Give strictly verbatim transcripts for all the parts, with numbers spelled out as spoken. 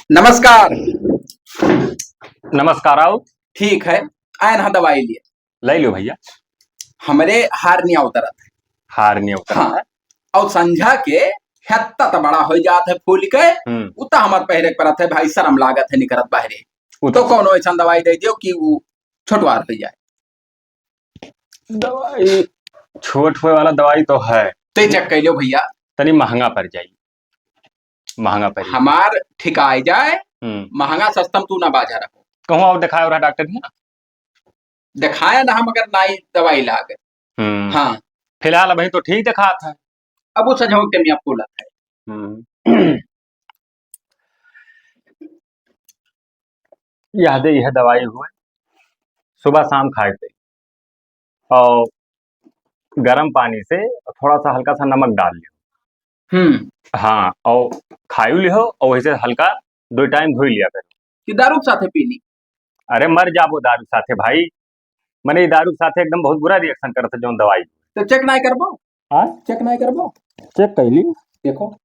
नमस्कार। नमस्कार, आओ। ठीक है, आयन हाँ दवाई लिए। ले लो भैया। हमरे हारनिया उतरत है। हारनिया उतरत हाँ। है। और संझा के हत्ता त बड़ा हो जात है फूल के, हम्म। उतना हमार पहरे के परत है भाई, शर्म लागत है निकरत बाहरे। उतर। तो कौनो ऐसा दवाई दे दियो कि वो छोटवार हो जाए। दवाई, छोट होए वाला दवाई तो है। ते check कर लियो भैया। तनी महंगा पड़ जाई, महंगा पड़ जाई। हमार ठिकाए जाए, हम्म। महंगा सस्ता में तू ना बाजार रखो। कहूँ और दिखाए रहा डॉक्टर के यहाँ? दिखाया ना हम, अगर नाई दवाई लागे। हम्म। हाँ। फिलहाल अभी तो ठीक दिखात है। अब वो सजो के मियाँ फूलत है। हम्म। यह दे, यह दवाई हुए, सुबह शाम खाए के, और गरम पानी से थोड़ा सा हल्का सा नमक डाल लियो। हम्म। हाँ, और खायु लिहो, और वैसे हल्का दो टाइम धोई लिया करो। कि दारू के साथे पी ली? अरे मर जाबो दारू के साथे भाई, मने ई दारू के साथे एकदम बहुत बुरा reaction करत है जौन दवाई। तो check नाई करबो? हाँ? Check नाई करबो? Check कर ली। देखो।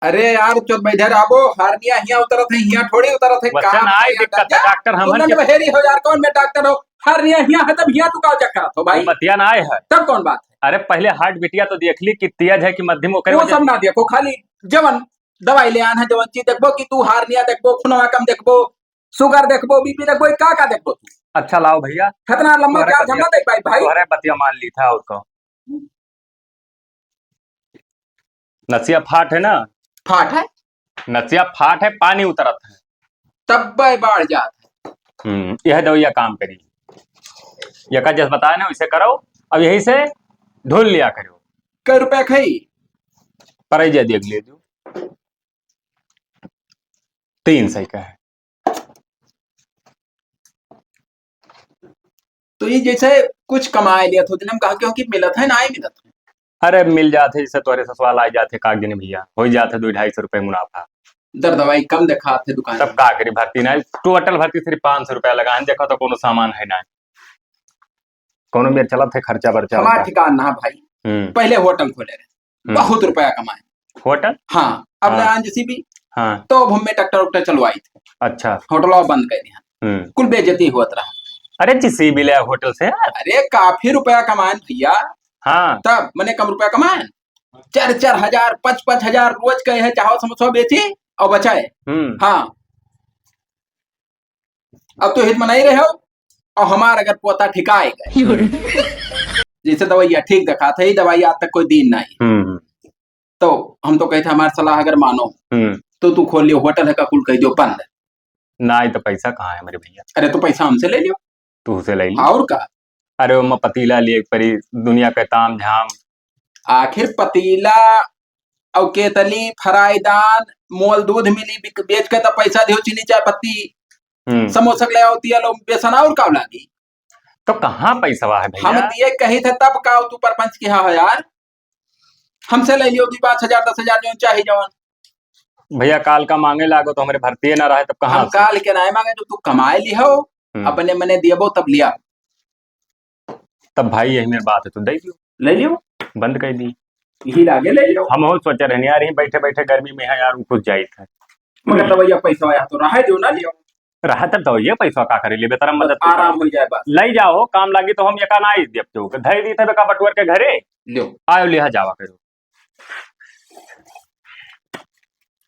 अरे यार, चोद भाई, इधर आबो, हारनिया हियां उतरत है, हियां थोड़ी उतरत है। वैसे का ना आए बताइए दिक्कत है, डॉक्टर? डॉक्टर, हम तू हन नन के बहेरी हो यार, कौन में डॉक्टर हो? हारनिया हियां है, तब हियां तू का check करत हो भाई? बतिया ना आए है। तब कौन बात है? अरे, पहले heart बिटिया तो देख ली कि तेज है कि मध्यम, ओकरे वो वजह सब ना देखो, खाली जवन दवाई ले आन है, जवन चीज देखबो कि तू हारनिया देखबो, खूनवा कम देखबो, sugar देखबो, BP देखबो, ई का का देखबो तू? अच्छा लाओ भैया। इतना लंबा तोहरे charge हम बतिया, ना दे पाई भाई। तोहरे बतिया मान ली था और तो। नसिया फाट है ना? फाट है? नसिया फाट है, पानी उतरत है। तब बाढ़ जात है। हम्म, यह दवाइया काम करी। यका जस बताए ना, वैसे करो। अब यही से ढोल लिया करो। कै रुपया खाई? पर जे देख ले दो। तीन सौ का है। तो ये जैसे कुछ कमाए लिया तो दिन हम कहा क्योंकि मिलत है ना, ही मिलत है। अरे मिल जात है, जैसे तोरे ससुराल आ जात है कागदिन भैया, हो जात है दो ढाई सौ रुपए मुनाफा। दर दवाई कम दिखात है दुकान तब में। का करी, भर्ती ना, total भर्ती सिर्फ पाँच सौ रुपया लगा है, देखो तो कोनो सामान है ना, कोनो मेर चलत है खर्चा बर्चा हमार होता। ठिकान ना भाई, हम्म। पहले होटल खोले रहे, हम्म। बहुत रुपया कमाए। होटल? हाँ, अब हाँ। ना JCB, हाँ। तो अब हमें ट्रैक्टर उक्टर चलवाई थे। अच्छा। होटलवा बंद कर दिया। हम्म। कुल बेइज्जती होत रहा। अरे JCB ले आए होटल से यार। अरे काफी रुपया कमाएन भैया। हाँ। तब मने कम रुपया कमाएन, चार चार हजार, पाँच पाँच हजार रोज कहे है, चाहो समोसा बेची और बचाए। हम्म। हाँ। अब तो हित मनाई रहे हो, और हमार अगर पोता ठिकाए गए। जैसे दवाइया ठीक दिखात है, ये दवाई आज तक कोई दीन नहीं। हम्म। तो हम तो कहते हमार सलाह अगर मानो, हम्म। तो तू खोल लियो होटल है का कुल कह दियो बंद। ना, ये तो पैसा कहाँ है मेरे भैया? अरे तो पैसा हमसे ले लियो। तू से ले लियो। और का? अरे ओमा पतीला लिए परी, दुनिया के ताम झाम। आखिर पतीला और केतली, फ्राईदान, मोल दूध मिली, बिक-, बेच के तो पैसा दियो, चीनी चाय पत्ती, हम्म। समोसा के ले आओ, तिया लो, बेसन और का लागी? तो कहाँ पैसवा है भैया? हम दिए कही थे तब का तू परपंच के हाँ हो यार? हमसे ले लियो भी पाँच हजार, दस हजार जौन चाही जौन। भैया काल का मांगे लागो तो हमरे भर्ती ना रहे तब कहाँ हम से? काल के ना मांगे, जो तू कमाए लिहो, हम्म। अपने मने दियबो तब लिया। तब भाई यही मेरी बात है, तू दे दियो। ले लियो। बंद कर दी। यही लागे ले लियो। हम हो सोचे रहने यार, यहीं बैठे बैठे गर्मी में है यार, वो कुछ जाइत है। मगर तब भैया पैसा आया तो रहा जो ना लियो। रहा तब तो ये पैसा का करे लेबे, तेरा मदद तो आराम हो जाए बस। ले जाओ, काम लागी तो हम ये का ना ही देब तो। धई दी तब का बटुअर के घरे। लियो। आयो लिहा जावा करो।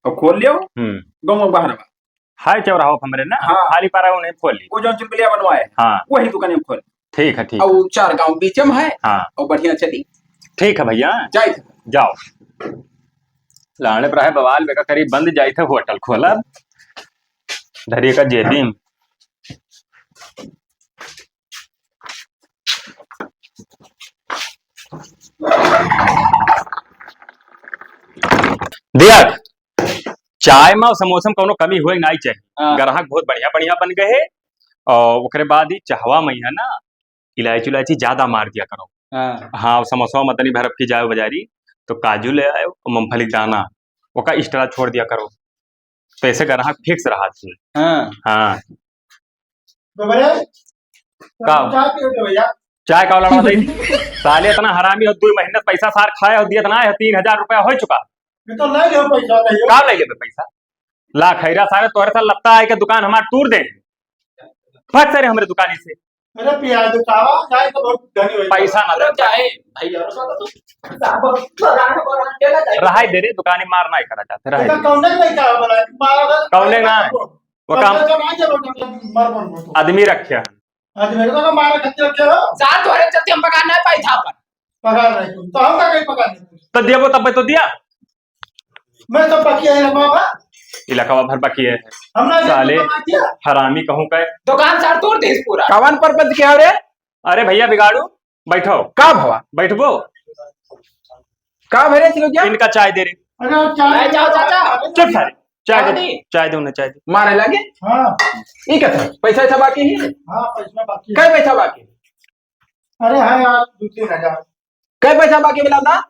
और खोल लियो। हम्म। गाँव बाहर बा। हाय चौराहा पे हमरे ना, हाँ। खाली पारा उन्हें खोल ली। वो जो चुलबुलिया बनवाए, हाँ। वही दुकान में खोल। ठीक है, ठीक और है। चार गांव बीच में है, हाँ। और बढ़िया चली। ठीक है भैया। जाए थे। जाओ। लाने पर है बवाल बेका करीब बंद जाए थे होटल खोला। धरिए का जेबी में। देख, चाय में और समोसा में कौनो कमी हुए के नाई चाहिए। हाँ। ग्राहक बहुत बढ़िया बढ़िया बन गए हैं। और ओकरे बाद ही चहवा में है ना, इलायची उलायची ज्यादा मार दिया करो। हाँ। हाँ, और समोसा में तनी भरप की जाए बाजारी, तो काजू ले आयो और मूंगफली के दाना, ओका extra छोड़ दिया करो। तो ऐसे ग्राहक fix रहा थी। हाँ। हाँ। तो बड़े, का? चाय पियो तो भैया। चाय का लड़वा दे। साले इतना हरामी हो, दुइ महीने पैसा सार खाए हो, दियत ना है, तीन हजार रुपया होइ चुका। ये तो ले लो पैसा, ले लो। का ले लेबे पैसा? ला खैरा सारे तोहरे साथ लत्ता आए के दुकान हमार टूर दे। फट सारे हमरे दुकानी से। अरे पिया दे चावा, चाय तो बहुत धनी होई। पैसा ना दे। अरे चाय, भाई, और तो, तो, रहाई दे रे, दुकानी मार ना करा जाते, रहाई बेटा, दे। कौने नहीं चावा बोला, मारा था, कौने ना? वो काम कौने तो ना जरूर, मतलब, मर, मर, मर, तो। आदमी रखे हैं। आदमी रखे तो मारा खत्ते रखे हो। सार तोहरे चलते हम पगार ना पाई था अपन। पगार नहीं, तो हम का कहीं पगार नहीं। तो दिया वो तब तो दिया। मैं तो बाकी है इलाका भर। इलाका भर बाकी है। हम ना साले कमा किया। हरामी कहूँ का। दुकान सार तोड़ दे इस पूरा। कवन परपंच के हरे? अरे भैया बिगाड़ू, बैठो। का भवा? बैठबो। का भरे चिलो क्या? इनका चाय दे रे। अरे चाय ले जाओ चाचा। चुप सारे। चाय दे, चाय दे। चाय दे उन्हें, चाय दे। मारे लगे? हाँ। ई कथा, पैसा वैसा बाकी ही? हाँ, पैसा बाकी है। कै पैसा बाकी? अरे हाँ यार, दो तीन हजार। कै पैसा बाकी बोला था?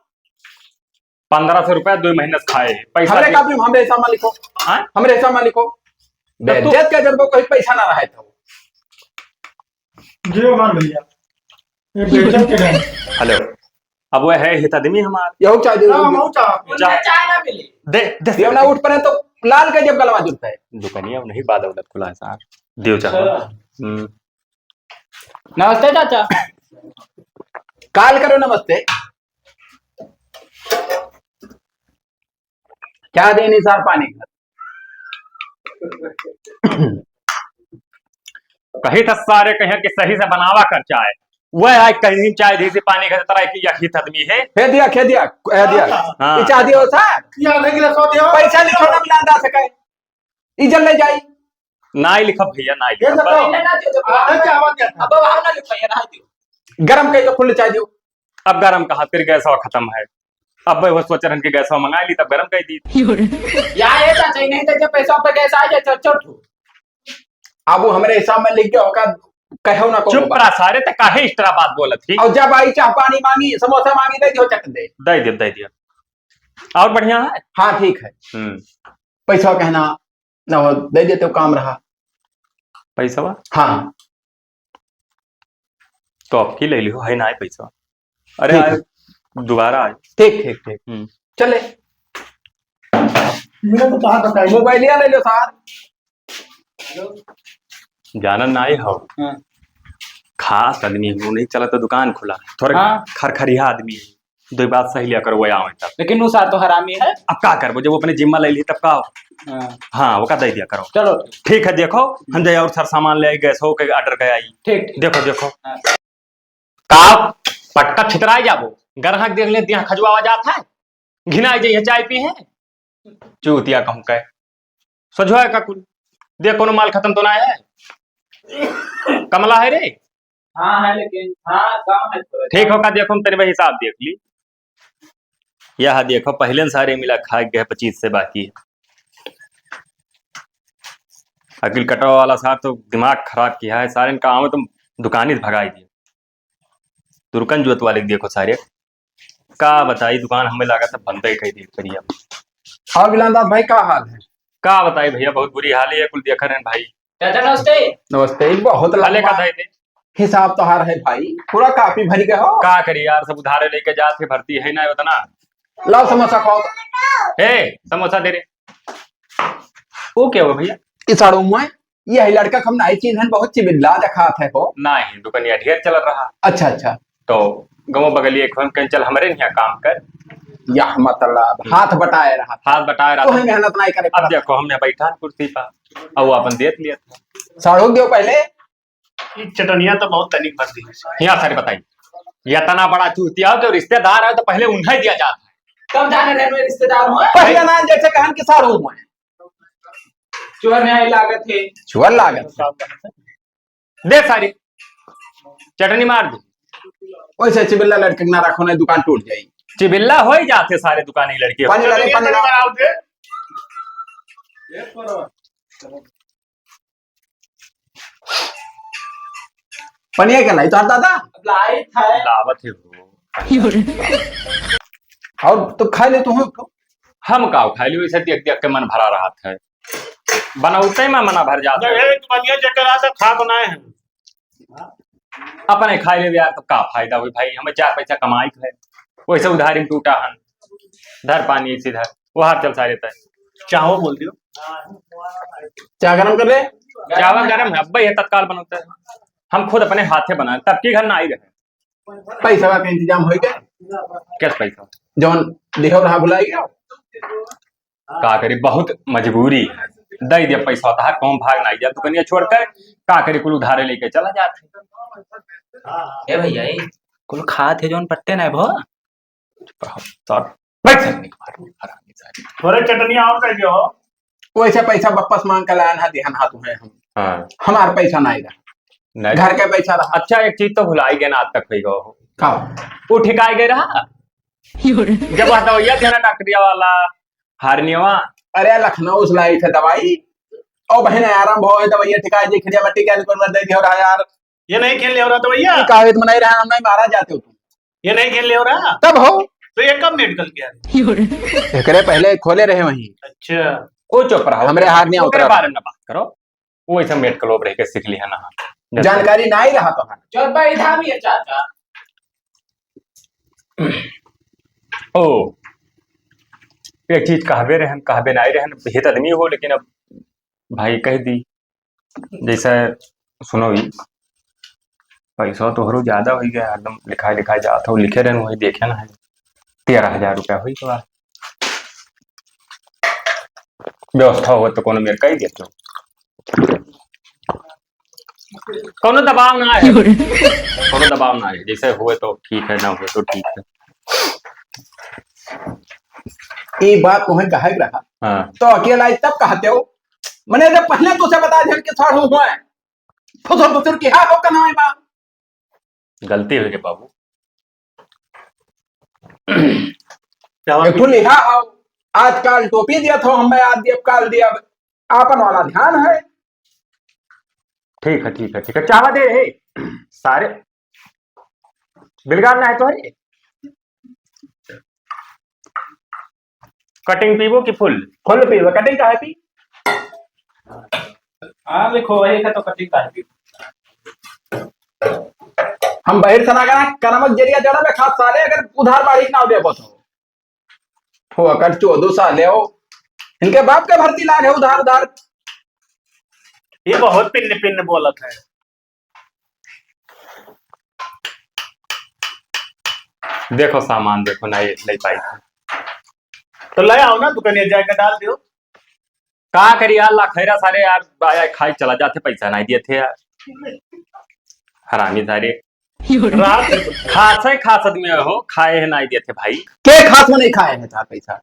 पन्द्रह सौ रुपया दो महीने से खाए, पैसा हमरे दे। कापी में हमरे हिसाब में लिखो। हाँ? हमरे हिसाब में लिखो। तब तू बेइज्जत का जब कोई पैसा ना रहे तो। जियो मान भैया, ये बेइज्जत के नहीं। हेलो, अब वह है हित आदमी हमार। यहू चाह दे, हाँ, यहू यहू चाह। चाह। उनका चाय ना मिले। दे, दे। ये ना उठ पड़े तो लाल का जब गलवा जुलता है। दुकानिया नहीं, बाद दौलत खुला है सार। दियो चाह। अच्छा। हम्म। नमस्ते चाचा। काल करो नमस्ते। क्या देनी सार पानी का? कही था सारे कहे कि सही से बनावा कर चाय। वह आए कहीं चाय दी थी पानी का तरह कि यही आदमी है। हे दिया, खे दिया, हे दिया। हाँ। ये चाह दियो सार। ये आधे गिलास और दियो। पैसा लिखो ना मिला दा सके। इज्जत ले जाई। ना ही लिखब भैया, ना ही ये लिखब। बताओ। पहले ना दियो, जब आधा चावल क्या था? अब वहाँ ना लिखो, ये ना दियो। गरम कह दो, फुल चाय दियो। अब गरम कहाँ, तेरे गैसवा खत्म है। अब वो सोच रहन के गैसवा मंगा ली, तब गरम कह दी। या ये चाचा, नहीं तो जब पैसा पे गैस आ जाए, चल, चल तू। अब वो हमरे हिसाब में लिख गया होगा, कहो ना कहो चुप बात। रहा सारे, ते काहे इस तरह बात बोलत ही? और जब आई चाह पानी मांगी, समोसा मांगी, दे दियो, चट दे। दे दियो, दे दियो। और बढ़िया है? हाँ, ठीक है। हम्म। पैसा कहना, ना हो, दे देते हो, काम रहा। पैसवा? हाँ। तो आपकी ले लियो, है ना है पैसा। अरे ठीक आए, है। दोबारा आए। ठीक, ठीक, ठीक। हम्म। चले। मेरा तो कहाँ का टाइम? मोबाइलिया ले लो सार। जानन ना आए हो। हाँ। खास आदमी हो, नहीं चला तो दुकान खुला। थोड़ा हाँ। खरखरिया आदमी है। दो बात सही लिया करो, वो आवे तब। लेकिन वो सार तो हरामी है। अब का करबो, जब वो अपने जिम्मा ले ली तब का हो? हाँ। हाँ, वो का दे दिया करो। चलो। ठीक है, देखो, हम जाए और सर सामान ले आई, गैस हो के ऑर्डर के आई। ठीक, ठीक। देखो, देखो। हाँ। का पटका छितराए जाबो, ग्राहक देख ले, दिया खजुआवा जात है, घिनाए जाइए, चाय पी है, चूतिया कहूँ के। सजवा का कुल। देख, कोनो माल खत्म तो ना है? कमला है रे? हाँ, है, लेकिन, हाँ, कम है थोड़ा। ठीक हो का, देखो, हम तेरे में हिसाब देख ली। यह देखो, पहले न सारे मिला खा गए, पच्चीस से बाकी है। अकिल कटवा वाला सार तो दिमाग खराब किया है, सारे इनका आवे तो दुकानी से भगाई दिए। दुर्कन जोत वाले के देखो सारे, का बताई, दुकान हमें लागत है बंद ही कई दी करिया। और बिलान दास भाई, का हाल है? का बताई भैया, बहुत बुरी हाल है, कुल देखा रहन भाई। चाचा नमस्ते। नमस्ते, बहुत भले लंबा का भाई ने। हिसाब तोहार है भाई, पूरा कापी भर गए हो। का करी यार, सब उधारे लेके जात है, भरती है ना उतना। लाओ समोसा खाओ। हे, समोसा दे रे। वो क्या हुआ भैया? ई साड़ू मुँह, यही लड़का के हम नाई चिन्हन, बहुत चिबिल्ला देखात है हो। नहीं, दुकनिया ढेर चल रहा। अच्छा, अच्छा। तो गमो बगलिए खोन कहीं चल हमरे यहाँ काम कर। यह मतलब हम्म। हाथ बटाए रहा। हाथ बटाए रहा। तो हम मेहनत नहीं करे अब पड़त। देखो, हम यहाँ बैठा कुर्सी पर, और वो अपन देत लिया था। साड़ू दियो पहले। ई चटनिया तो बहुत तनिक भर दी। यहाँ सारे बताई, इतना बड़ा चूतिया हो तो रिश्तेदार है तो पहले उन्हें दिया जाता है। कब जाने रहे मेरे रिश्तेदार हो? पहले ना जैसे कहन के साड़ू हुआ है। चोर न्याय लागत है। चोर लागत है। दे सारी चटनी मार दे। वैसे चिबिल्ला लड़के के ना रखो, नहीं दुकान टूट जाई। चिबिल्ला हो ही जाते सारे दुकानी लड़के। पानी ला दे, पानी ला। पनिया के लाई तो दादा? लाई था। लावत है वो। और तो खा ले तू। हम का खा ली, वैसे देख देख के मन भरा रहा था। बनौते में मना भर जाता है। एक बनिया चक्कर आता खा बनाए हैं। अपने खाए लेबे यार, तो का फायदा हुई भाई? हमें चार पैसा कमाई के है, वैसे उधारी में टूटा हन, धर पानी ऐसे धर, वो हार चल सारे तय। चाहो बोल दियो। चाह गरम कर दे। चावा गरम है, अब ये तत्काल बनता है, हम खुद अपने हाथे बनाए, तब की घर ना आई रहे। पैसा का इंतजाम हो गया? कैसे पैसा? जौन देहो रहा भुलाई गया। का करी, बहुत मजबूरी है। दे दिया पैसा होता है, कौन भाग ना जा दुकानिया छोड़कर, का करी, कुल उधारे लेके चला जाते। ए भैया, ए कुल खात है जौन पट्टे ना भो। सर, पैसा निकाल, हरामी सारी। थोड़े चटनिया और कर दियो। वैसे पैसा वापस मांग के लायन हा, दिहन हा तुम्हें हम। हाँ। हमार पैसा ना आएगा। नहीं। घर के पैसा रहा। अच्छा, एक चीज तो भुलाई गए ना, आज तक होई गो हो। का? वो ठिकाए गए रहा। जब वह दवाइया थे ना डॉक्टरिया वाला, हारनियवा। अरे, लखनऊ से लाई थे दवाई। ओ बहन, आराम भो, दवाइया ठिकाए जे खिड़िया बट्टी के निकल मत दे दियो रहा यार। ये नहीं खेल ले हो रहा दवाइया? ये कागज बनाई रहा, हम नहीं मारा जाते हो तुम। ये नहीं खेल ले हो रहा? तब हो। तो ये कब मेडिकल किया? एकरे पहले खोले रहे वहीं। अच्छा। ओ चुप रहो। हमरे हार नहीं ओकरे उतरा। बारे में बात करो। वो ऐसा मेट क्लब रह के सीख लिया ना। जानकारी ना ही रहा तो है। चल भाई, इधर भी है चाचा। ओ, एक चीज कहबे रहन, कहबे ना रहन, हित आदमी हो, लेकिन अब भाई कह दी। जैसे सुनो ही, पैसा तोहरो ज्यादा हो गया, एकदम लिखाई लिखाई जात हो, लिखे रहन वही देखे ना है, तेरह हजार रुपया हुई तो। व्यवस्था हो तो कोनो मेर कही देते हो। कोनो दबाव ना है। कोनो दबाव ना है, जैसे हुए तो ठीक है, ना हुए तो ठीक है। ई बात तुम्हें कहे के रहा। हाँ। तो अकेला ही तब कहते हो, मने जब पहले तुझे बता दिया कि साढ़ू हुआ है, फुसुर फुसुर की हाँ हो कनाई बा। गलती हो गई बाबू। क्या बात एक ठो लिखा हो, आजकल टोपी दिया था, हम आज दिया, काल दिया, आपन वाला ध्यान है। ठीक है, ठीक है, ठीक है, चावा दे हे, सारे बिलगान ना है तो है। कटिंग पीबो कि फुल? फुल पीबो, कटिंग का है पी? हाँ, देखो, वही है तो कटिंग का है पी? हम बहिर से ना करा, करमक जरिया जड़ा में खास साले, अगर उधार बाढ़ी ना देबो तो। हो अकड़ चोदो साले हो। इनके बाप के भर्ती लाग है उधार, उधार। ये बहुत पिन्न पिन्न बोलत है। देखो सामान, देखो, नहीं, नहीं पाई। तो ले आओ ना, दुकानिया जाके डाल दियो। का करी यार, लाखैरा सारे यार, आया खाई चला जाते, पैसा नहीं दिए थे यार, हरामी सारे। रात खास है, खास आदमी हो, खाए है नहीं दिए थे भाई। के खास में नहीं खाए है था पैसा?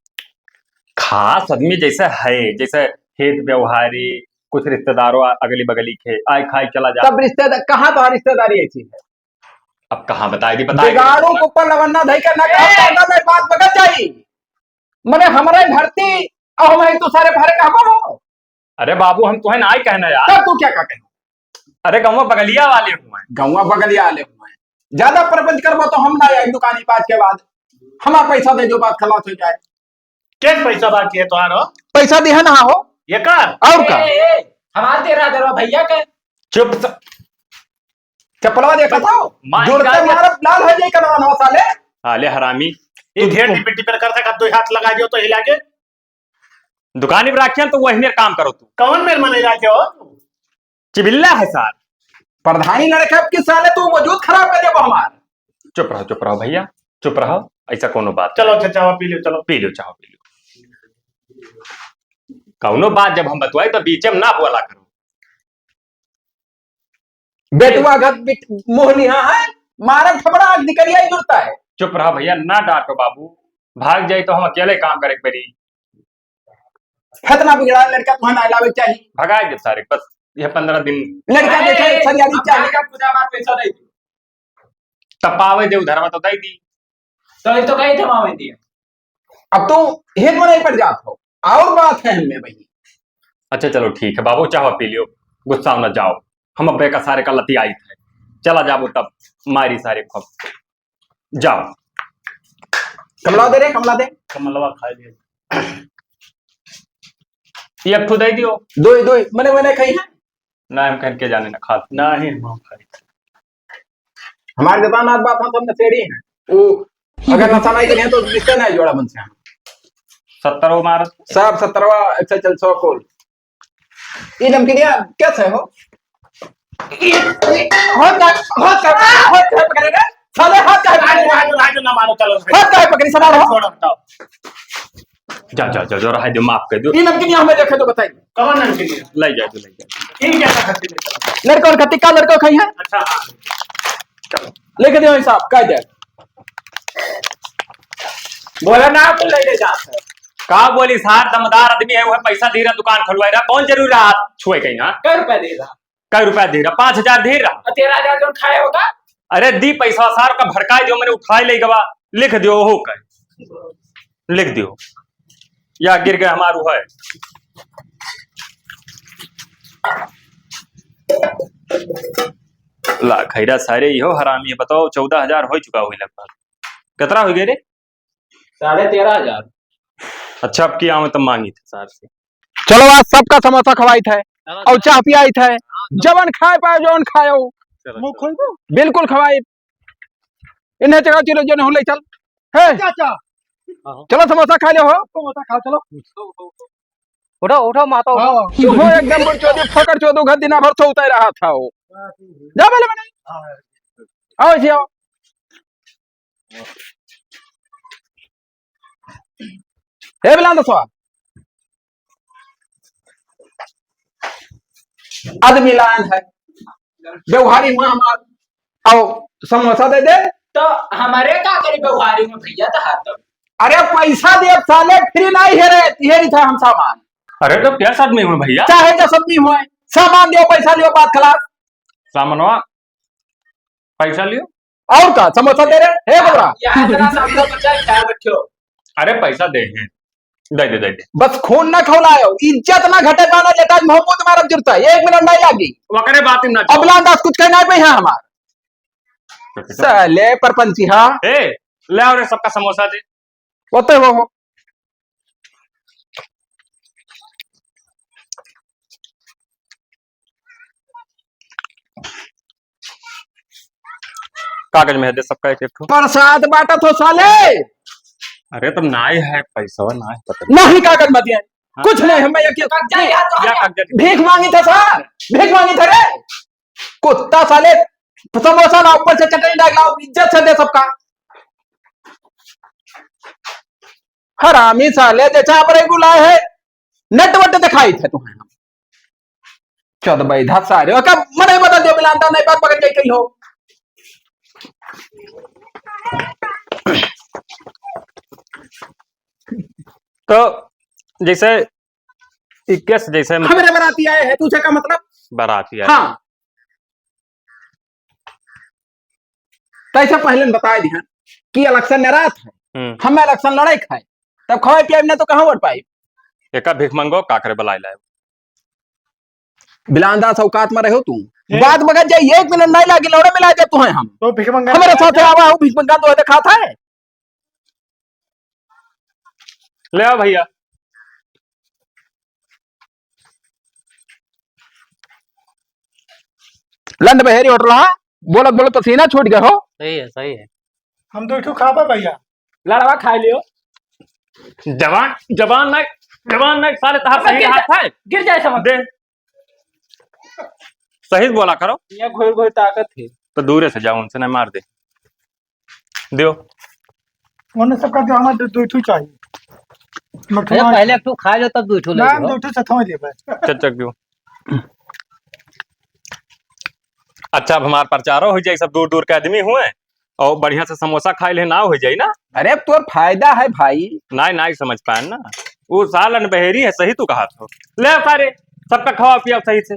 खास आदमी जैसे है, जैसे हित व्यवहारी, कुछ रिश्तेदारों आ-, अगली बगली के आए खाए चला जा। तब रिश्तेदार कहाँ तो रिश्तेदारी ऐसी है? अब कहाँ बताए दी, बताए दी। बिगाड़ू के ऊपर लवन्ना धई के ना ए! कहा, ना, ना, बात बगल जाई। मने हमरे भरती, अब हम एक दूसरे भरे कहबो हो। अरे बाबू, हम तुहे ना ही कहना यार। तब तू क्या का कहे? अरे गौवा बगलिया वाले हुए हैं। गौवा बगलिया वाले हुए हैं। ज्यादा प्रपंच करबो तो हम ना आए दुकानी पाँच के बाद। हमारा पैसा दे जो बात खलास हो जाए। के पैसा बाकी है तुम्हारो? पैसा दिया ना हो। ये कर? और का? ए, ए, ए, हमार तेरह हजार भैया के। चुप स-, चपलवा देखा था? माई जुड़ते का मारब लाल हो जाए कनवा नवा साले। साले हरामी। ये तू, ढेर तू टिपी टिपी कर सकत, दो हाथ लगा दियो तो हिला के। दुकानी पर राखियन तो वही मेर काम करो तू। कौन मेर मनई राखे हो? चिबिल्ला है सार। प्रधानी लड़के अब किस साले तू वजूद खराब कर देबो हमार। चुप रहो, चुप रहो भैया, चुप रहो, ऐसा कोनो बात चलो नहीं। अच्छा, चावा पी लो, चलो। पी लो, चावा पी लो। कौनो बात जब हम बतवाई तो बीचे में ना बोला करो। बेटुआ घर बिट-, मोह लिहा है, मारब थपड़ा, आग निकलिया ही जुड़ता है। चुप रहा भैया, ना डांटो बाबू, भाग जाई तो हम अकेले काम करे के पड़ी। इतना बिगड़ा लड़का तुम्हें ना लावे के चाहिए। भगाए दे सारे, बस ये पन्द्रह दिन। लड़का अरे, देखे, सरियारी अब चाहिए। भाग, अब खुदा बात पैसा नहीं दी। तब पावे दे उधार में तो दे दी। तो ये तो कही थमावे दिया। अब तो हेत में नहीं पड़ जात हो, और बात है हमें भाई। अच्छा चलो ठीक है बाबू, चाहो पी लियो, गुस्सा ना जाओ, हम अब्बे का सारे का लती आई थे, चला जाबो तब मारी सारे को, जाओ। कमला दे रे, कमला दे। कमलवा खा लिया। ये एक ठो दे दियो। दो ही, दो ही, मने, मने खाई है। ना हम कहन के जाने ना खात। ना ही हम खाई। हमार जतना नात बात हम सब नशेड़ी हैं। वो अगर नशा नहीं करिए तो रिश्ते नहीं जोड़ा मन से। सत्तर वो मारत। सब सत्तरवा, अच्छा चल, सौ कोल। ये नमकीनिया कैसे हो? ये, ये, हाथ का, हाथ का, हाथ का पकड़े रे। साले हाथ का राजू, राजू, राजू ना मारो, चलो। हाथ का पकड़ी, संभालो। छोड़ो, हटाओ। जा, जा, जा, जा, रहा दे, माफ कर दो। ये नमकीनिया हमें देखे तो बताइए। कौन नमकीनिया? ले जा, तू ले जा। ठीक है, रख दे। लड़का और खत्ती का लड़का खाई है? अच्छा, हाँ। चलो। लिख दियो हिसाब, कायदे। बोला ना, तू ले ले जा। का बोली सार, दमदार आदमी है, वह पैसा दे रहा, दुकान खुलवाए रहा, कौन जरूरी रहा हाथ छुए कहीं ना? कै रुपया दे रहा? कै रुपया दे रहा? पाँच हजार दे रहा। और तेरह हजार जो खाए होगा? अरे दी पैसा सार का भड़काए दियो, मैंने उठाए ले गवा, लिख दियो हो कर, लिख दियो। या गिर गए हमारू है। ला खैरा सारे इहो हरामी है, बताओ चौदह हजार हो चुका होई लगभग। कितना हो गए रे? साढ़े तेरह हजार। अच्छा, अब की आवे तो मांगी थे सार से। चलो, आज सबका समोसा खवाई थे और चाह पियाई थे, जवन खाए पाए, जवन खायो। चलो, मुँह चलो। खोल दो। बिल्कुल खवाई। इन्हें चढ़ाओ, चलो, जो नहीं ले चल। हे, चाचा। चलो, समोसा खा लो हो। समोसा खाओ, चलो। उठो, उठो, माता, उठो। हाँ। तू हो एकदम बुढ़चोदी, फकड़चोदू, घर दिना भर सोते रहा था वो। जा बोले मैंने। हाँ। आओ जी, आओ। हे बिलांदा सवा, आदमी लायन है, व्यवहारी हुआ हमार, आओ समोसा दे दे। तो हमारे का करी व्यवहारी में भैया, तो हाथ तो। अरे पैसा दे साले, फ्री नहीं है रे, ये नहीं था हम सामान। अरे तो क्या आदमी हुए भैया? चाहे दस आदमी हुए, सामान दियो, पैसा लियो, बात खलास। सामानवा, पैसा लियो। और का समोसा दे रहे? हे बबरा। यहाँ इतना सामान बचा है, ख्याल रखियो। अरे पैसा दे हैं, दे दे, दे दे। बस खून ना खौलायो, इज्जत ना घटे पाना, लेटा मोहम्मद मारब जुरता, एक मिनट नहीं लागी। वकरे बात ही ना। अब लांदास कुछ कहना पे है हमार। साले परपंची, हाँ। ए, ले आओ रे सबका समोसा दे। वो तो वो, वो। कागज में है, दे सबका एक एक ठो। प्रसाद बांटत हो साले। अरे तब नाई है, पैसा नाई है, पता नहीं। नहीं कागज मत दिए। हाँ। कुछ नहीं, हमें एक, एक कागज या तो या कागज। भीख मांगी था सार, भीख मांगी था रे। कुत्ता साले, समोसा लाओ, ऊपर से चटनी डाल लाओ, इज्जत से दे सबका। हरामी साले, जैसा आप रे बुलाए है, नट वट दिखाई थे तुम्हें हम। चौदह बैधा सारे, ओका मने बदल दो, बिलांदा नहीं बात पकड़ के कही हो। तो जैसे इक्कीस जैसे हमरे बराती आए हैं, तुझे का मतलब? बराती आए। हाँ। तैसे पहले न बताए दिहन कि election नरात है, हम्म। हम election लड़े खाए, तब खवाए पियाए न तो कहाँ वोट पाई? एका भिखमंगो का करे बलाए लाए? बिलांदा औकात में रहो तू। ए? बात बगत जाई, एक मिनट नहीं लागी, लौड़े मिला दे तू है हम। तो भिखमंगा हमारे साथ आवा हो, भिखमंगा तो दिखाता है। ले आओ भैया। लंड बहेरी होटल, हाँ? बोलत बोलत पसीना छूट गया हो। सही है, सही है। हम दो ठो खाबा भैया। लड़वा खा लियो। जवान, जवान नहीं, जवान नहीं, साले तहार गिर सही जाए, हाथ है। गिर जाए समझ। दे। सही बोला करो। ये घोर घोर ताकत है। तो दूरे से जाओ, उनसे नहीं मार दे। दियो। उन्हें सबका जो हमारे दो, दो ठो चाहिए। अरे, पहले एक ठो खा लो, तब दो ठो ले लो। दो ठो से थोड़ी दे बस। चल, चल, दियो। अच्छा, अब हमार प्रचारो हो जाए, सब दूर दूर के आदमी हुए और बढ़िया से समोसा खाए ले ना हो जाए ना। अरे, अब तोर फायदा है भाई। नहीं, नहीं समझ पाए ना, वो सालन बहेरी है, सही तू कहा तो। ले सारे, सबका खावा पिया सही से।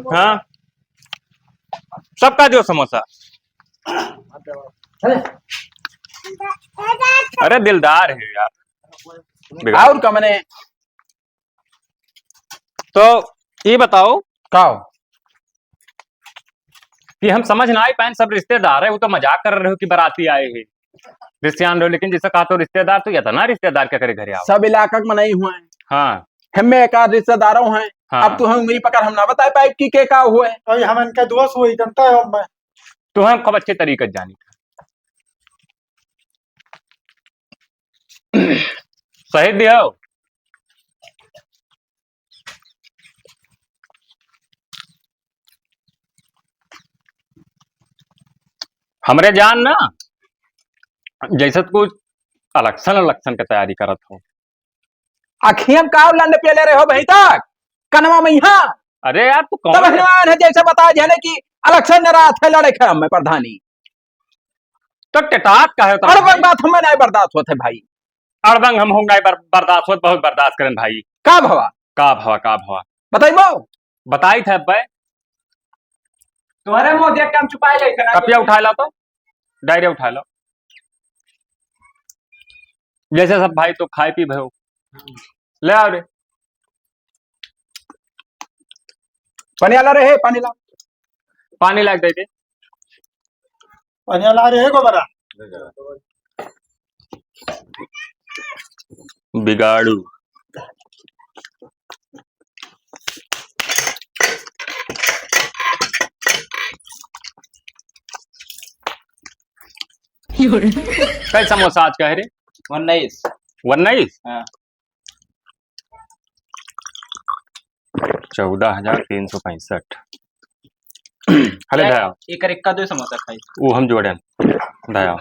हाँ, सबका दियो समोसा। अरे दिलदार है यार। और का मने? तो ये बताओ का हो? कि हम समझ ना आई पाए, सब रिश्तेदार है, वो तो मजाक कर रहे हो कि बराती आए हैं, रिश्तेदार हो, लेकिन जैसे कहा तो रिश्तेदार तो इतना रिश्तेदार के करे घरे आओ। सब इलाका के मनई हुए हैं। हाँ। हमें एक आध रिश्तेदारों हैं। हाँ। अब तू हम उंगली पकड़ हम ना बताए पाए कि के का हुए। अरे हम इनका दोस्त हुए, जनता है हम। तो हम खूब अच्छे तरीके से जानी। सही दियो। हमरे जान ना, जैसे तो कुछ इलेक्शन, इलेक्शन के तैयारी करत हो। अखियन का लंड पेले रहे हो भाई तक, कनवा में यहाँ। अरे यार, तू कौन तब है? हनुमान है जैसे बता दिया ना कि इलेक्शन डरात है, लड़े खड़ा में प्रधानी। तो टेटात का है तो अड़बंग भाई? बात हमें नहीं बर्दाश्त होत है भाई। अड़बंग हम होंगे बर-, बर्दाश्त होत, बहुत बर्दाश्त करें भाई। का भवा? का भवा, का भवा? बताइबो? बताई थे अब्बे। तुम्हारे मुंह देख के हम चुपाए जाए थे ना। कपिया उठा ला तो, डायरिया उठा ला। जैसे सब भाई तो खाए पी भयो। ले आओ रे। पानी आला रे, हे, पानी ला। पानी ला के दे दे। पानी आला रे, हे, गोबरा। बिगाड़ू। कै समोसा आज का है रे? उन्नीस। उन्नीस? हाँ। चौदह हजार तीन सौ पैंसठ। अरे एक, धया। एक इक्का दो समोसा खाई। वो हम जोड़े। धया।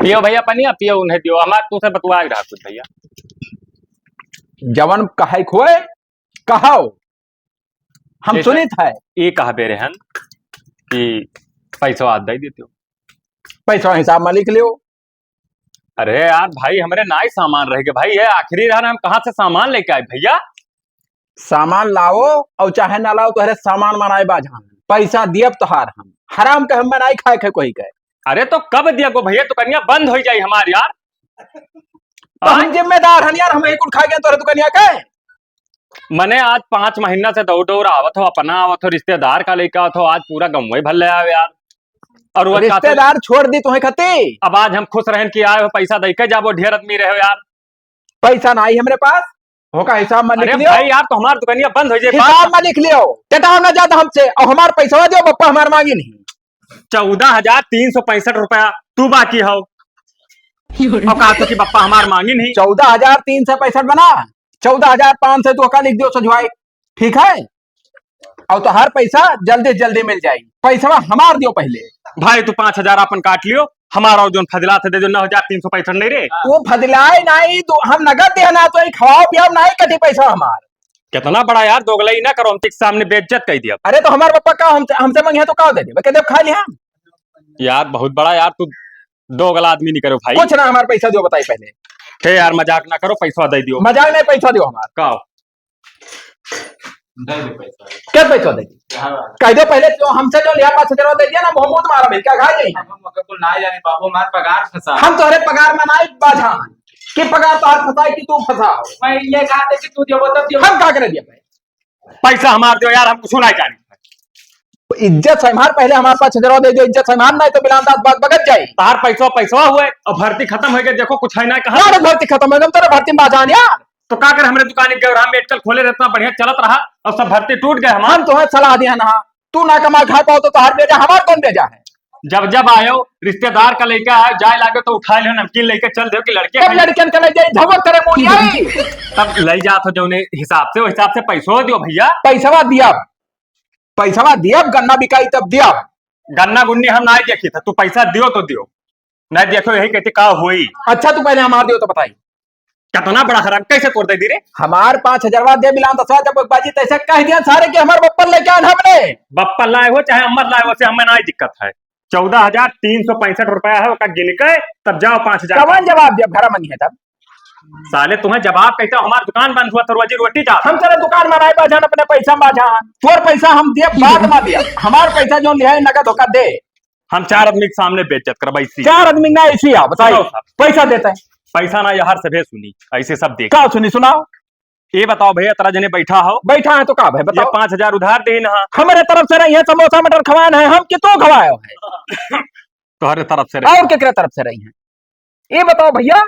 पियो भैया पनिया, पियो उन्हें दियो। हमार तू से बतुआ रहा कुछ भैया। जवन कहे खोए, कहो। हम जैसे सुनित है। ई कहबे रहन कि पैसवा दे देते हो। पैसवा हिसाब में लिख लियो। अरे यार भाई, हमरे नाई सामान रह गए भाई, ये आखिरी रहन, हम कहाँ से सामान लेके आए भैया? सामान लाओ और चाहे ना लाओ, तोहरे सामान मनाए बाझान। पैसा दियब तोहार हम। हराम के हम मनाई खाए के कोई के। अरे तो कब दिया गो भैया, दुकनिया बंद हो जाई हमार यार। तो हम आय? जिम्मेदार हन यार, हम एक उठ खा गए तोहरे दुकनिया के। मने आज पाँच महीना से दौड़ दौड़ आवत हो, अपना आवत हो, रिश्तेदार का लेके आवत हो, आज पूरा गंवई भर ले आवे यार। और वो चाहते रिश्तेदार छोड़ दी तुम्हें खती। अब आज हम खुश रहन कि आए हो, पैसा दे के जाबो, ढेर आदमी रहे हो यार। पैसा ना आई हमरे पास, होका हिसाब में लिख अरे लियो। भाई यार, तो हमार दुकनिया बंद हो जाए, हिसाब बात में लिख लियो, टेटाओ ना जाता हमसे, और हमार पैसा दियो, बप्पा हमार मांगी नहीं। चौदह हजार तीन सौ पैंसठ रुपया तू बाकी हो। और कहा तो कि बप्पा हमार मांगी नहीं। चौदह हजार तीन सौ पैंसठ बना, चौदह हजार पाँच सौ तू का लिख दियो सजवाई, ठीक है? और तोहार पैसा जल्दी से जल्दी मिल जाई। पैसवा हमार दियो पहले। भाई तू पाँच हजार अपन काट लियो, हमारा और जोन फजला थे दे जो नौ हजार तीन सौ पैंसठ नहीं रे। वो फजलाए नहीं, तू हम नगद दे ना, तो एक खवाओ पियाओ नहीं कटी पैसा हमार। कितना बड़ा यार दोगलई ना करो, हम तेरे सामने बेइज्जत कर दिया। अरे तो हमार पापा का हमसे, हमसे मांगे तो का दे दे, कह दे खा लिया हम। यार बहुत बड़ा यार तू दोगला आदमी नहीं करो भाई। कुछ ना, हमार पैसा दियो बताई पहले। हे यार मजाक ना करो, पैसा दे दियो। मजाक नहीं, पैसा दियो हमार। का? दे दे पैसा। क्या पैसा दे दी? हाँ। कह दे पहले जो हमसे जो लिया पाँच हजार दे दिया ना, मोहम्मद मारा भाई, क्या खा जाई? हम ओकर कुल ना जाने बाबू, हमार पगार फंसा। हम तोहरे पगार में ना बाझा कि पगार तोहर फंसा कि तू फंसा। मैं ये कहा था कि तू दियो, तब दियो। हम का करे दिया भाई? पैसा हमार दियो यार, हम कुछ ना जाने। इज्जत से हमार पहले हमार पाँच हजार दे दियो, इज्जत से हमार नहीं तो बिलान दास बात बगत जाई। तार पैसा पैसा हुए और भर्ती खत्म हो गया, देखो कुछ है ना कहा। अरे भर्ती खत्म हो गया, हम तोरे भर्ती में बाझा यार। तो का कर, हमरे दुकान के ग्यारह मेडिकल खोले रहता, बढ़िया चलत रहा, और सब भर्ती टूट गए हमार। हम तोहे सलाह दिया ना, तू ना कमा खा पाओ तो तोहार बेजा, हमार कौन बेजा है? जब जब आयो, रिश्तेदार का लेके आयो, जाए लागे तो उठा ले, नमकीन लेके चल दे कि लड़के कब खाए। लड़कन का ले जाई, झमक करे मोनिया। तब ले जात हो जौने हिसाब से, वो हिसाब से पैसो दियो भैया। पैसवा दिया, पैसवा दिया, गन्ना बिकाई तब दिया। गन्ना गुन्नी हम ना देखी था, तू पैसा दियो तो दियो, नहीं देखो यही कहते का हुई। अच्छा तू पहले हमार दियो तो बताई। कितना बड़ा हराम, कैसे तोड़ दे दी रे? हमार पाँच हजारवा दे बिलान दसवा जब बाजी तैसे कह दिया सारे कि हमार बप्पल लेके आन हमने। बप्पल लाए हो चाहे अम्मर लाए हो, से हमें ना दिक्कत है। चौदह हजार तीन सौ पैंसठ रुपया है, ओका गिन के तब जाओ पाँच हजार। कवन जवाब दिया, घर मंगी है तब? साले तुम्हें जवाब कहते हो, हमार दुकान बंद हुआ तो रोजी रोटी जा। हम तेरे दुकान में नहीं बाझान, अपने पैसा में बाझान। तोर पैसा हम दिए बाद में दिया, हमार पैसा जो लिया है नगद होकर दे। हम चार आदमी के सामने बेइज्जत करब ऐसी। चार आदमी ना ऐसी आ, बताइए। सुनो साहब। पैसा देता है। पैसा ना यार सभे सुनी, ऐसे सब देख। का सुनी, सुनाओ। ये बताओ भैया, इतना जने बैठा हो। बैठा है तो का भाई, ये बताओ। पाँच हजार उधार दे ना। हमारे तरफ से रही है, समोसा मटर खवान है, हम कि तू खवाए हो है? तुम्हारे तरफ से रही। और केकरे तरफ से रही है? ये बताओ भैया,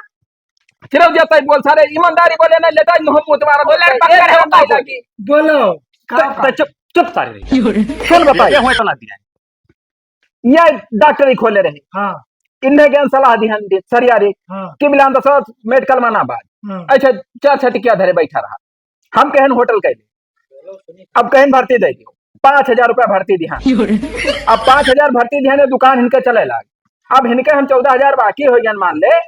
फिरोज जी, सही बोल, सारे ईमानदारी बोले ना, लेता ही मुंह तुम्हारा बोले, बोलता है। पकड़ ये है, बताओ। बोलो, का तो, तो चुप, चुप सारे रही। सुन बताई। ये हुए तो ना दिया। ये डॉक्टरी खोले रहे। हाँ। इन्हें ज्ञान सलाह दिहन दे, सरिया रे, हाँ। कि बिलान दसो मेडिकल में ना बाज। हाँ। अच्छा, चार छटिकिया धरे बैठा रहा। हम कहन होटल कैले, अब कहन भर्ती दे दियो, पाँच हजार रुपया भर्ती दिहन। अब पाँच हजार भर्ती दिहन, दुकान इनके चले लाग। अब इनके हम चौदह हजार बाकी हो गए मान ले,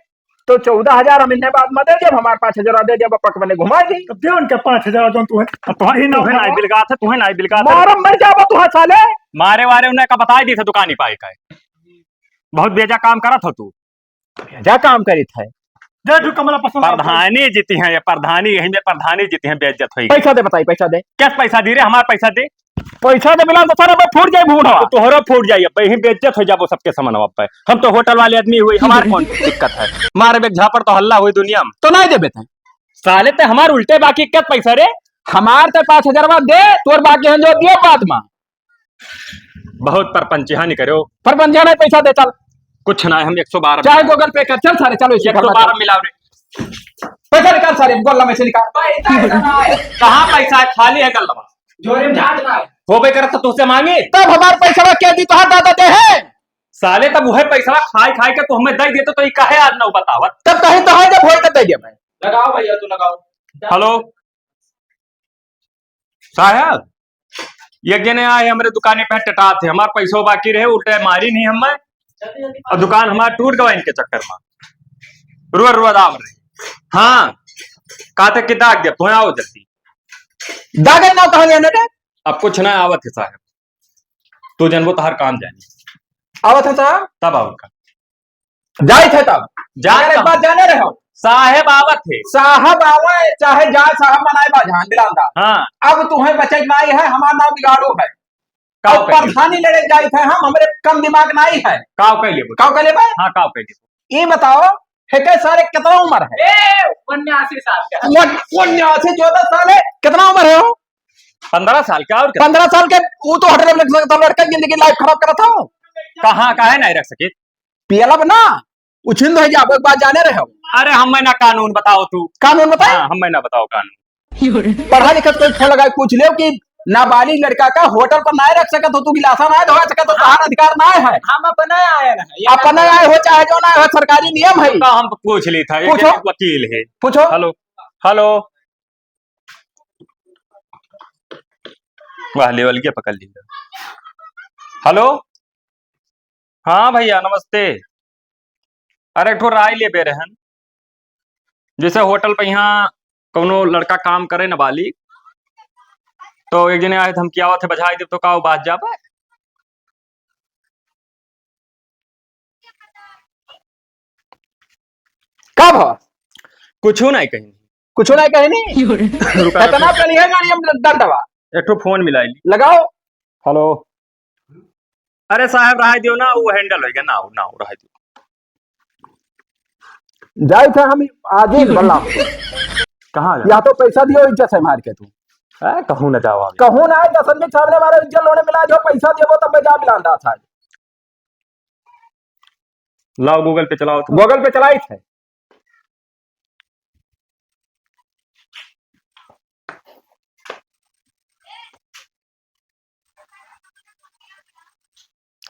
तो चौदह हजार हम इन्हें बाद में दे देब, हमार पाँच हजार दे देब, पक बने घुमा दी। तब दे उनके पाँच हजार, जौन तू है। अब तुहे, ही ना तुहे ना है। बिलगात है, तुहे ना बिलगात है। मारम मर जाबो तू, हाँ, साले। मारे वारे उन्हें का बताई दी थे, दुकान ही पाई का है। बहुत बेजा काम करत हो तू। बेजा काम करित है। दे तू कमला पसंद आता है। प्रधानी जीती हैं, ये प्रधानी, यही में प्रधानी जीती हैं, बेइज्जत होई। पैसा दे, बताई, पैसा दे। क्या पैसा दी रे, हमार पैसा दे। पैसा दे मिला तो सारा मैं फूट जाए भूंडवा। तो तोहरा फूट जाए, अब यही बेइज्जत हो जाबो सबके सामने पे। हम तो होटल वाले आदमी हुई, हमार कौन दिक्कत है? मारे एक झापड़ तो हल्ला हुई दुनिया में। तो नहीं देबे थे। साले ते हमार उल्टे बाकी क्या पैसा रे? हमार ते पाँच हजार बाद दे, तोर बाकी हम जो दिए बाद में। बहुत परपंचिया नहीं करो। परपंचिया नहीं, पैसा दे, चल। कुछ ना है, हम एक सौ बारह चाहे मिलाओ। Google Pay कर, चल सारे, चलो इसे एक सौ बारह मिलाओ रे। पैसा निकाल सारे, गल्ला में से निकाल। कहाँ पैसा है? खाली है गल्ला। जोरे में झांक रहा है। होबे करत तो तुझसे मांगी। तब हमार पैसा के दी, तोहार दादा दे है। साले तब वह पैसा खाए खाए के तो हमें दे देते तो ये काहे आज ना बतावत? तब कहीं तो है जब होई तब दे दिया मैं। लगाओ भैया, तू लगाओ। हेलो। साहब, एक जने आए हमरे दुकाने पे टटात है, हमार पैसो बाकी रहे, उल्टे मारी नहीं हमें, और दुकान हमार टूट गवा इनके चक्कर में। रुआ रुआ दाब रहे। हाँ, कहते कि दाग दे, तुम आओ जल्दी। दागे ना कहाँ जाने रे? अब कुछ ना आवत है साहब, तू जनबो तोहार काम जानी। आवत है साहब? तब आवत का? जाइत है तब। जाइत अगर एक तब। बात जाने रहे हो? साहेब आवत है। साहब आवे, चाहे जाए, साहब मनाए बा, ध्यान दिलान दा। हाँ। अब तुम्हें बचे के नाई है, हमार नाम बिगाड़ू है। काव अब कह लेबो? प्रधानी लड़े जाइत है हम, हमरे कम दिमाग नाई है। काव कह लेबो? काव कह लेबो? हाँ, काव कह लेबो? ये बताओ, हेके सारे कितना उम्र है? ए, उन्यासी साल का। उन-, उन्यासी, चौदह साल है, कितना उम्र है वो? पन्द्रह साल का, और कितना? पन्द्रह साल के, वो तो होटल में रख सकता, लड़का की जिंदगी लाइफ खराब करत हो। कहाँ, काहे नहीं रख सके? पियलब ना, उछिंद हो जाबो, एक बात जाने रहे हो। अरे, हमें ना कानून बताओ तू। कानून बताए? हाँ, हमें ना बताओ कानून। पढ़ा लिखा तो कोई फोन लगाए पूछ लेव कि नाबालिग लड़का का होटल पर नाय रख सकत हो, तू गिलासा नाय धोवा सकत हो, हाँ। तोहार अधिकार नाय है। हम अपना आए ना, ये अपना आए हो चाहे जो ना हो, सरकारी नियम है। तो हम पूछ ली था, ये पूछो। एक वकील है। पूछो। हेलो, हेलो। वाह, लेवल के पकड़ लिया। हेलो, हाँ भैया, नमस्ते। अरे, एक ठो राय लेबे रहन, जैसे होटल पे यहाँ कौनो लड़का काम करे नाबालिग, तो एक जने आए धमकियावत है, बझाई देब तो का वो बाज जाबे? का भा? कुछो नहीं कहीं। कुछो नहीं कहीं नी? रुका, कितना रुका। कनी है गाड़ी हम डंडवा? एक ठो फोन मिलाई ली। लगाओ। हेलो। अरे साहब, रहा दियो ना, वो हैंडल हो गया ना, ना, रहा दियो। जाइत है हम आज ही बल्ला। कहाँ जा? या तो पैसा दियो, इज्जत से मार के तू। ए, कहूँ ना जाओ अभी। कहूँ ना आए, दस आदमी सामने मारे, इज्जत लोने मिला दो, पैसा देबो तब मैं जा मिलान रहा था। लाओ Google पे चलाओ तो। Google पे चलाई थे।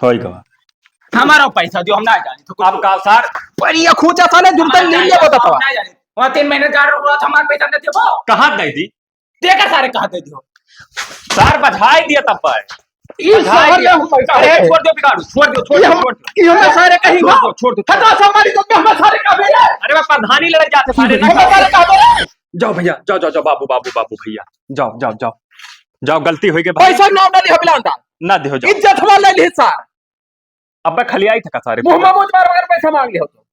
होई गवा। हमारा पैसा दियो, हम ना जानी तो कुछ। अब का सर? पर ये खूंचा साले जुमतन ले लिया बता तो। ना जानी। वहाँ तीन महीने गाड़ रुक रहा था, हमारा पैसा नहीं दियो। कहाँ दे दी? देखा सारे कहाँ दे दियो। सर बझाई दिया तब पर। ई बझाई शहर दिया। में हम पैसा अरे है। छोड़ दो बिगाड़ू, छोड़ दो, छोड़ ये दो, हम, छोड़ दो। ये हम सारे कहीं छोड़ दो, छोड़ दो, छोड़ दो। हटा सारे मारी तो हम सारे का बेरे। अरे मैं प्रधानी लड़े जाते सारे ना। हम सारे का बेरे। जाओ भैया, जाओ, जाओ, जाओ, बाबू, बाबू, बाबू भैया, जाओ, जाओ, जाओ, जाओ, गलती होई गई भाई। पैसा नाम ना लिहो बिलांदा। ना दिहो, जाओ। इज्जत हमार ले ली सार। अब मैं खलियाई थका सारे। मुंह में मुंह मार मगर पैसा मांग लिहो तो।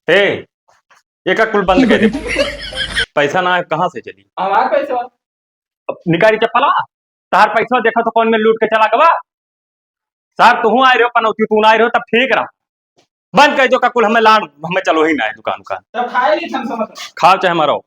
ए, एका कुल बंद कर दे। पैसा ना है, कहाँ से चली? हमार पैसा। अब निकारी चप्पला, तहार पैसा देखा तो कौन में लूट के चला गवा। सर, तुहूँ आए रहो पनौती, तू ना आए रहो तब ठीक रहा। बंद कर दो का कुल, हमें लाड़, हमें चलो ही ना है दुकान उकान। तब खाए ली हम समझ। खाओ चाहे मरो।